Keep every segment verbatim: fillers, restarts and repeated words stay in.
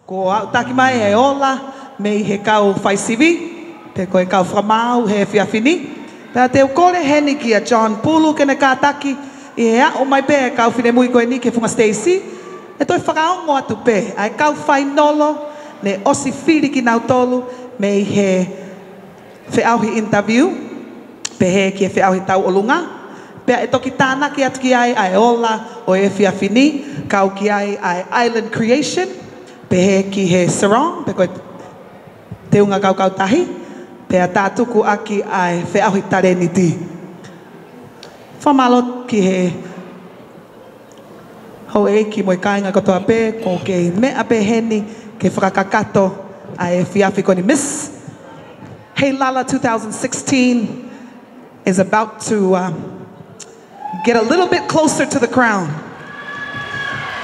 Kuo aʻutaki mai e ola mei he kau faisivi, pe ko e kau fakamaau he efiafi ni. Pea te u kole heni kia John Pulu ke ne kātaki ʻi he aʻu mai pē e kau finemui ko eni ki he funga siteisi, ʻe toe fakaongo atu pē ʻa e kau fainolo ne ʻosi fili kinautolu mei he feʻauhi interview, pehē ki he feʻauhi tauʻolunga. Pea ʻe toki tānaki atu ki ai ʻa e ola ʻo e efiafi ni, kau ki ai ʻa e Island Creation, pehē ki he sarong, pe ko e teunga kaukautahi, pea tātuku ʻaki ʻa e feʻauhi talēniti. Fakamālō ki he houʻeiki mo e kāinga kotoa pē, ʻoku kei meʻa pē heni ke fakakakato ʻa e efiafi ko eni. Miss Heilala two thousand sixteen is about to, um, get a little bit closer to the crown.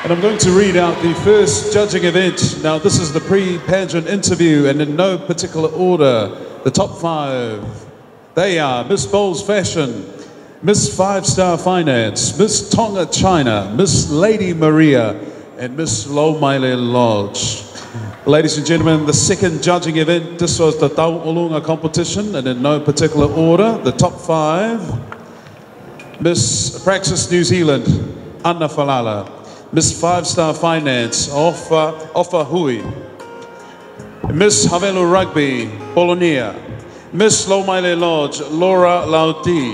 And I'm going to read out the first judging event. Now, this is the pre-pageant interview, and in no particular order, the top five. They are Miss Bowles Fashion, Miss Five Star Finance, Miss Tonga China, Miss Lady Maria, and Miss Lomaile Lodge. Ladies and gentlemen, the second judging event, this was the Tauʻolunga competition, and in no particular order, the top five. Miss Apraxis New Zealand, Ana Falala. Miss Five Star Finance, Ofa, Ofa Hui. Miss Havelu Rugby, Polonia. Miss Lomaile Lodge, Laura Lauti.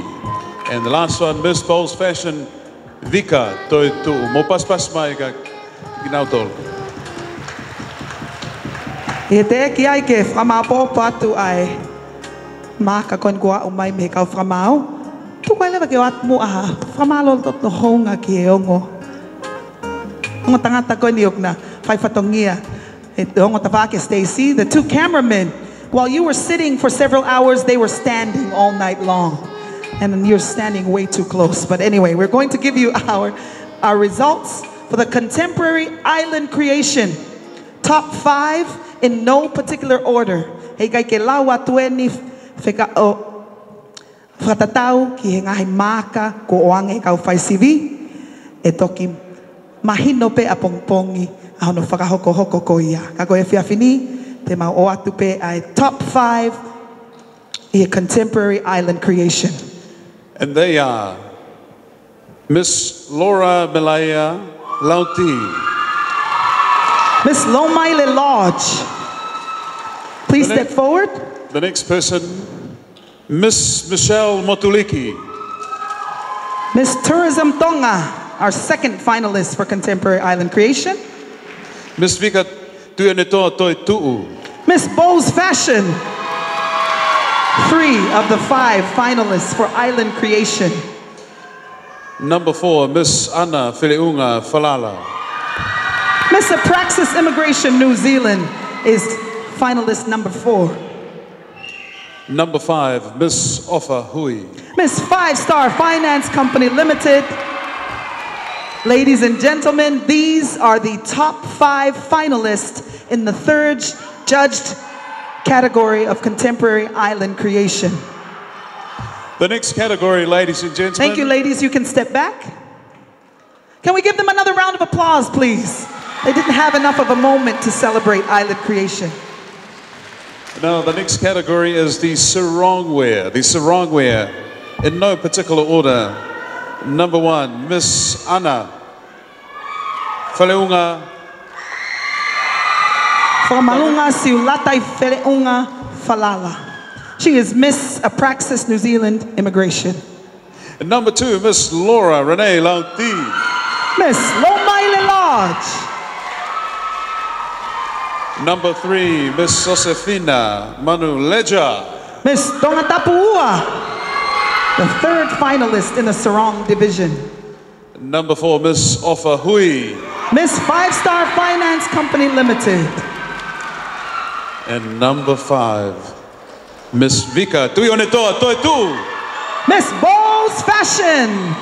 And the last one, Miss Bowles Fashion, Vika Toetuʻu. Mou pasipasi mai kia kinautolu. ʻI he teʻeki ai ke fakamāʻopoʻopo atu ʻa e maaka ko eni kuo aʻu mai mei he kau fakamaau, tuku ai leva ke u ʻoatu muʻa ha fakamālō loto hounga ki he ongo, ongo tangata ko eni ʻoku na fai fatongia he ongo tafaʻaki ʻa e siteisi, the two cameramen. While you were sitting for several hours, they were standing all night long. And you're standing way too close. But anyway, we're going to give you our, our results for the contemporary island creation. Top five in no particular order. He ʻikai ke lau atu eni feka-, ʻo fakatatau ki he ngaahi maaka kuo ʻoange ʻe he kau faisivi, ʻe toki mahino pē ʻapongipongi ʻa hono fakahokohoko ko ia. Ka ko e efiafi ni, te mau ʻoatu pē ʻa e top five ʻi he contemporary island creation. And they are Miss Laura Melaia Lauti. Miss Lomaile Lodge. Please step forward. The next person, Miss Michelle Motuliki. Miss Tourism Tonga, our second finalist for Contemporary Island Creation. Miss Vika Tuʻiʻonetoa Toetuʻu. Miss Bowles Fashion, three of the five finalists for Island Creation. Number four, Miss Ana Feleʻunga Falala. Miss Apraxis Immigration New Zealand is finalist number four. Number five, Miss Ofa Hui. Miss Five Star Finance Company Limited. Ladies and gentlemen, these are the top five finalists in the third judged category of contemporary island creation. The next category, ladies and gentlemen. Thank you, ladies. You can step back. Can we give them another round of applause, please? They didn't have enough of a moment to celebrate island creation. Now, the next category is the sarong wear. The sarong wear, in no particular order. Number one, Miss Ana Faleʻunga. Fakamalunga Siulata ʻi Faleʻunga Falala. She is Miss Apraxis New Zealand Immigration. And number two, Miss Laura Renee Lauti. Miss Lomaile Lodge. Number three, Miss Josefina Manu Leja. Miss Tongatapu Ua, the third finalist in the sarong division. Number four, Miss Ofa Hui. Miss Five Star Finance Company Limited. And number five, Miss Vika Tuʻiʻonetoa Toetuʻu. Miss Bowles Fashion.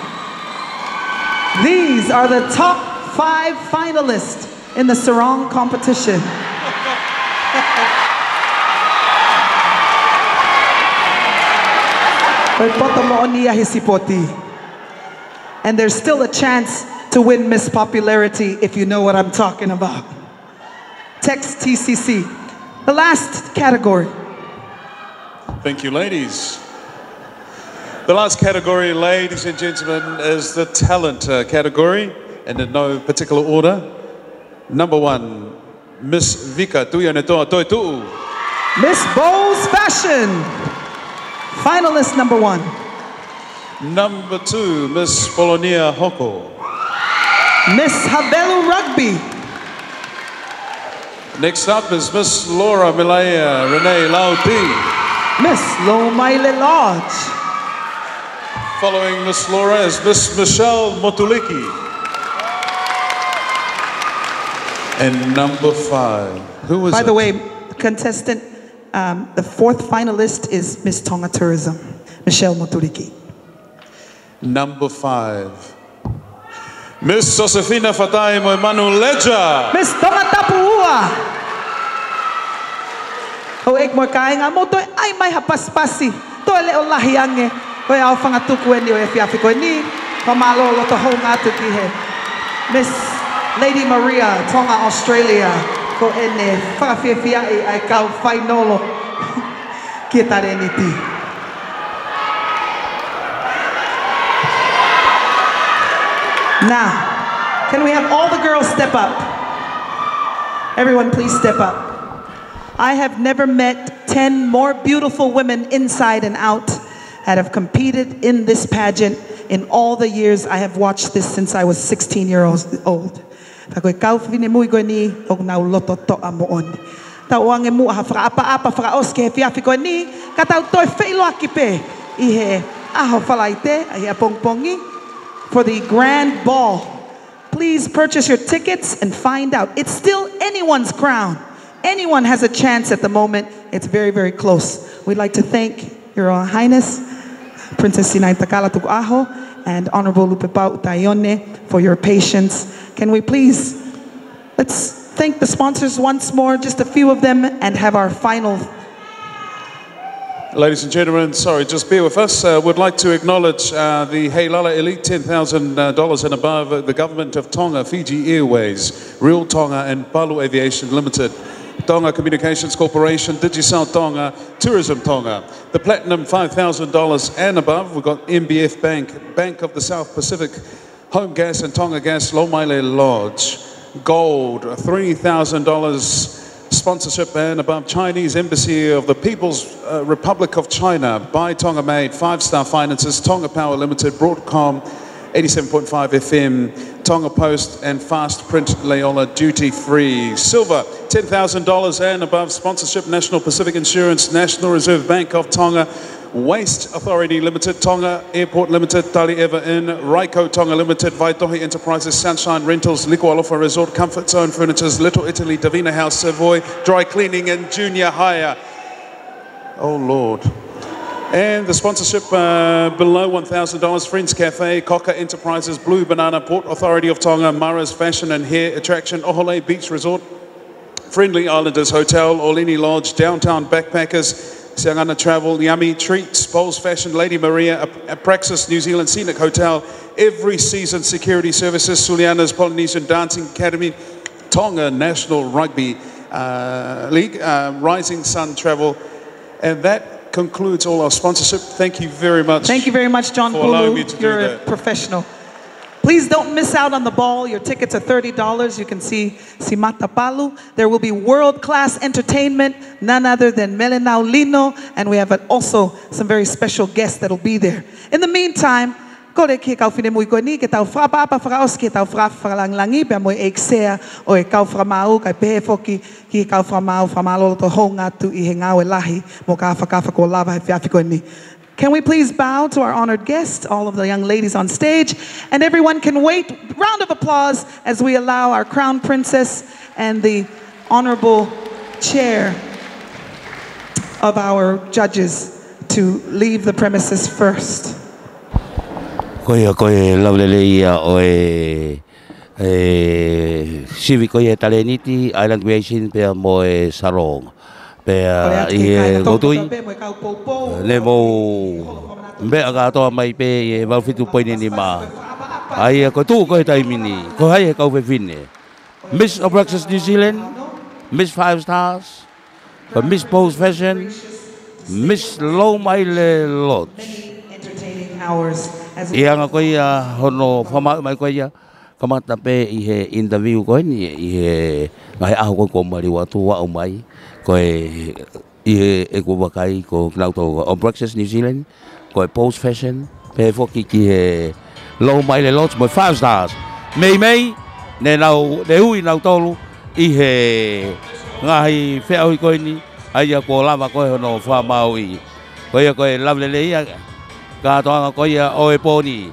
These are the top five finalists in the sarong competition. Ko e poto moʻoni ia he sipoti. And there's still a chance to win Miss Popularity, if you know what I'm talking about. Tex T C C. The last category. Thank you, ladies. The last category, ladies and gentlemen, is the talent, uh, category, and in no particular order. Number one, Miss Vika Tuianetoa Toetuʻu. Miss Bowles Fashion. Finalist number one. Number two, Miss Polonia Hoko. Miss Havelu Rugby. Next up is Miss Laura Milaia Renee Lauti. Miss Lomaile Lodge. Following Miss Laura is Miss Michelle Motuliki. And number five, who is By the it? way, contestant, um, the fourth finalist is Miss Tonga Tourism, Michelle Motuliki. Number five, Miss Josefina Fatai Moemanu Ledger. Miss Tongatapu ua. Houʻeiki mo e kāinga, mou toe ʻai mai ha pasipasi. Toe leʻo lahi ange. Ko e ʻaofangatuku eni ʻo e efiafi ko eni. Fakamālō loto hounga atu ki he Miss Lady Maria, Tonga, Australia. Ko ʻene fakafiefiaʻi ʻa e kau fainolo ki he talēniti. Now, can we have all the girls step up? Everyone, please step up. I have never met ten more beautiful women inside and out that have competed in this pageant in all the years I have watched this since I was sixteen years old. Ka ko e kau finemui ko eni ʻoku nau loto toʻa moʻoni. Tau ʻoange muʻa ha fakaʻapaʻapa fakaʻosi ki he efiafi ko eni, ka tau toe feʻiloaki pē ʻi he ʻaho Falaite, ʻi he ʻapongipongi, for the grand ball. Please purchase your tickets and find out. It's still anyone's crown. Anyone has a chance at the moment. It's very, very close. We'd like to thank Your Royal Highness, Princess Sinaitakala Tukuʻaho, and Honorable Lupepau Taione for your patience. Can we please, let's thank the sponsors once more, just a few of them, and have our final. Ladies and gentlemen, sorry, just bear with us. Uh, we'd like to acknowledge, uh, the Heilala Elite, ten thousand dollars and above, uh, the Government of Tonga, Fiji Airways, Real Tonga and Palu Aviation Limited, Tonga Communications Corporation, Digicel Tonga, Tourism Tonga. The Platinum, five thousand dollars and above, we've got M B F Bank, Bank of the South Pacific, Home Gas and Tonga Gas, Lomaile Lodge. Gold, three thousand dollars sponsorship and above, Chinese Embassy of the People's, uh, Republic of China, Buy Tonga Made, Five Star Finances, Tonga Power Limited, Broadcom, eighty-seven point five F M, Tonga Post and Fast Print Leola duty free. Silver, ten thousand dollars and above sponsorship, National Pacific Insurance, National Reserve Bank of Tonga, Waste Authority Limited, Tonga Airport Limited, Tali Eva Inn, Raiko Tonga Limited, Vaitohi Enterprises, Sunshine Rentals, Likualofa Resort, Comfort Zone Furnitures, Little Italy, Davina House, Savoy Dry Cleaning and Junior Hire. Oh, Lord. And the sponsorship, uh, below one thousand dollars, Friends Cafe, Cocker Enterprises, Blue Banana, Port Authority of Tonga, Mara's Fashion and Hair Attraction, Oholei Beach Resort, Friendly Islanders Hotel, Orlini Lodge, Downtown Backpackers, Siangana Travel, Yummy Treats, Bowles Fashion, Lady Maria, Ap-, Apraxis New Zealand Scenic Hotel, Every Season Security Services, Suliana's Polynesian Dancing Academy, Tonga National Rugby, uh, League, uh, Rising Sun Travel, and that concludes all our sponsorship. Thank you very much Thank you very much, John for allowing Pulu. me to do You're a that. professional. Please don't miss out on the ball. Your tickets are thirty dollars. You can see Simata Palu. There will be world-class entertainment, none other than Melenau Lino, and we have, uh, also some very special guests that'll be there. In the meantime, kole ki he kau finemui ko eni ke tau fakaʻapaʻapa fakaʻosi ki heʻetau fakaafe fakalangilangi pea mo e ʻEiki Sea ʻo e Kau Fakamaau, kae pehē foki ki he kau fakamaau, fakamālō loto hounga atu ʻi he ngāue lahi mo kāfakafa kuo lava he efiafi ko eni. Can we please bow to our honored guests, all of the young ladies on stage, and everyone can wait, round of applause as we allow our Crown Princess and the Honorable Chair of our judges to leave the premises first. Ko ia, ko e laulelei ia ʻo e, e, sivi ko ia e talēniti, Island Creation, pea mo e Sarong. Pea ʻi he kotui, ne mou meʻa kātoa mai pē ʻi he valu fitu poini nima. ʻA ia ko e tuʻu ko e taimi ni, ko hai e kau fefine? Miss Abraxas New Zealand, Miss Five Stars, ko e Miss Pose Fashion, Miss Lomaile Lodge. Entertaining hours as ʻI he anga ko ia hono fakamaʻu mai ko ia, kamata pē ʻi he interview ko eni, ʻi he ngaahi ʻaho ko ē kuo maliu atu ʻo aʻu mai, ko e ʻi he ʻeku vakai ko kinautolu ʻo Breakfast New Zealand, ko e Pose Fashion, pehē foki ki he Lomaile Lodge mo e Five Stars. Meimei, ne nau, ne ui nautolu ʻi he ngaahi feʻauhi ko eni, ʻa ia kuo lava ko ē hono fakamaauʻi. Ko ia ko e lava lelei ia, kātoanga ko ia ʻo e pō ni.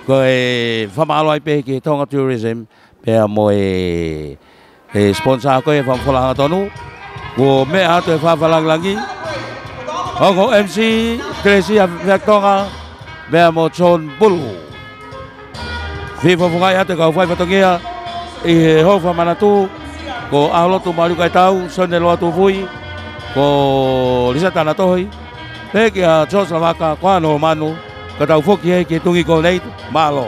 Ko e fakamālō ai pē ki he Tonga Tourism, pea mo e, e sponsor ko ē Fakafola Hangatonu. Kuo meʻa atu e fafā langilangi. Ongo M C, Kelesi ʻa Feaki Tonga, pea mo John Bulu. Fakafofongaʻi atu e kau fai fatongia ʻi he hou fakamanatu, ko ʻAholotu Maliukaʻetau, Sone Loatufui, ko Lisa Tanatohi, pea kia George Lavaka, ko Ano Manu, ka tau foki hē ki he tungi ko nei, mālō.